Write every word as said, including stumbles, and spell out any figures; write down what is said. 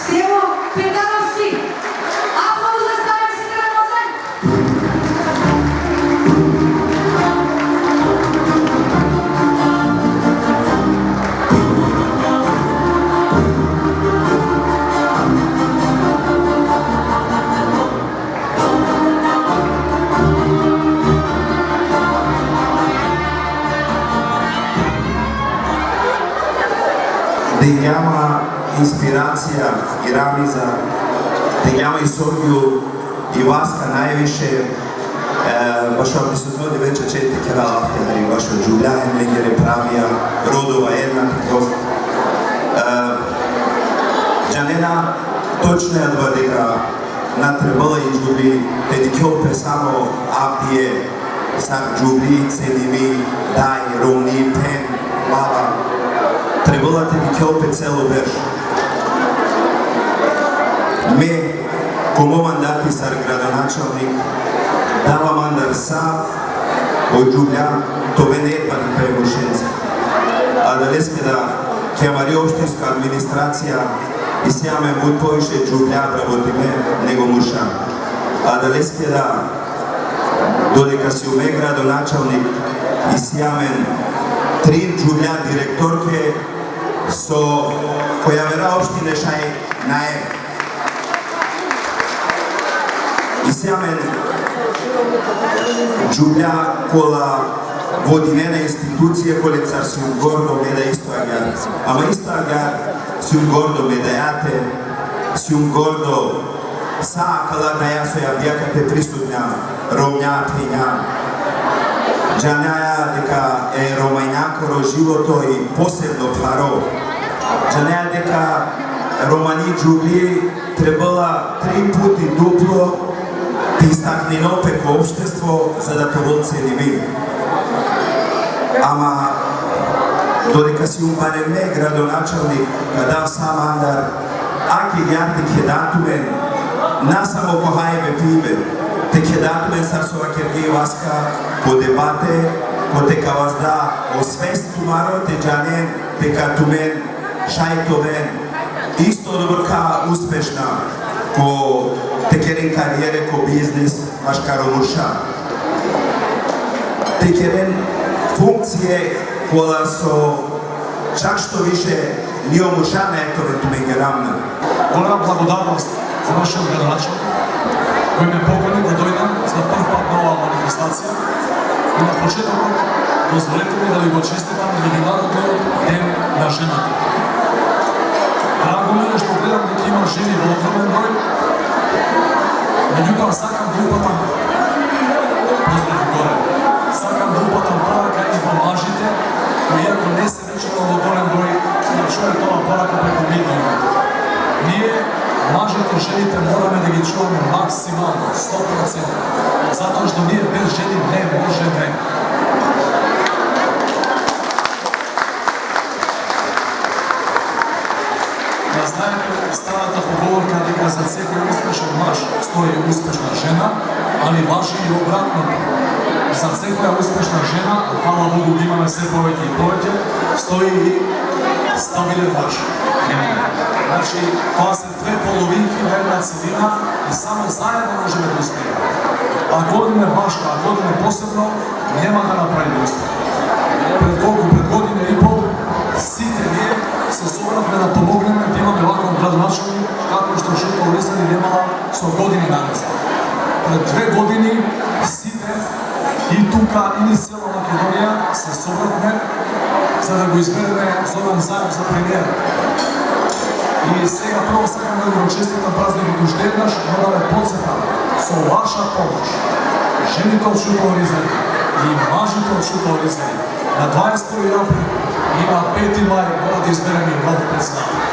Semo pred Arasi. Aplauz za Stanislav Ramazan. Dingja ma inspiracija i ramiza, dingja ma i sorgju i vaska najviše, e, bašo prisutno di veća čete kera lafi, hari bašo džuvlja hem lengere pravija, rodova, jednakost. E, džanena točno adava deka na trebela i džuvli te dikhel pe samo avdive sar džuvli, cenimi, daj, romni, phen, baba. Trebela te dikhel pe celo berš. Me, ko mo mandati sar gradonačalnik, dava mandar sa o džuvlja te oven e pali pe mušenca. Adaleske da ki amari opštinska administracija isi amen but poviše džuvlja vrabotime nego murša. Adaleske da, dodeka sium me gradonačalnik, isi amen trin džuvlja direktorke, so ko javera opštine šaj nae. Isi amen džuvlja kola vodinena institucije, kolencar sium gordo me da isto agjaar. Ama isto agjaar sium gordo me dajate, sium gordo sa akala daja so avdive kate prisutna, romnja, phenja. Džanaja deka e romajnjakoro životo i posebno pharo. Džanaja deka romani džuvli trebela tri puti duplo te istakninel pe ko opštestvo, za da te ovel cenimi. Ama, dodeka sium barem me gradonačalnik, ka dav sa mandar, ake agjaar te kheda tumen, na samo ko hajbe pibe, te kheda tumen sar so vakergje i Vaska, ko debate, kote ka vazda o svest tumaro te džanen deka tumen šaj te oven isto doborka uspešna ko te keren karijere, ko biznis, maškaro murša. Te keren funkcije kola so čak što više ni o murša nae te oven tumenge ramna. Golema blagodarnost za našeg gradonačelnika, koji me pokloni da dođem za prvi put na ova manifestacija. I na početku dozvolite mi da vi go čestitam Međunarodni den na ženata. Drago mi je što gledam da ima ženi u ogromen broj. Međutim, sakam da upatam, pozdrav gore, sakam da upatam poraka i pomažite, iako ne se Znači, ovo golem broj, znači, to poraka preko medija. Ние, мажите, жените, мораме да ги чуваме максимално, сто проценти. Затоа што ние без жени не можеме. Да знаете, старата поговорка дека зад секој успешен маж стои успешна жена, али важи и обратното. Зад секоја успешна жена, фала Богу, ги имаме се повеќе и повеќе, стои и стабилен маж. Значи, тоа се две половинки на една целина и само заедно можеме да успееме. Ако одиме башка, ако одиме посебно, нема да направиме успех. Пред колку, пред година и пол, сите ние се собравме да помогнеме да имаме ваков градоначалник, како што Шуто Оризари немала со години наназад. Пред две години сите и тука и низ цела Македонија се собравме за да го избереме Зоран Заев за премиер. И сега прво сакам да го честитам празникот уште еднаш, но да ве подсетам, со ваша помош, жените од Шуто Оризари и мажите од Шуто Оризари, на дваесет први април и на пети мај мора да избереме нов председател.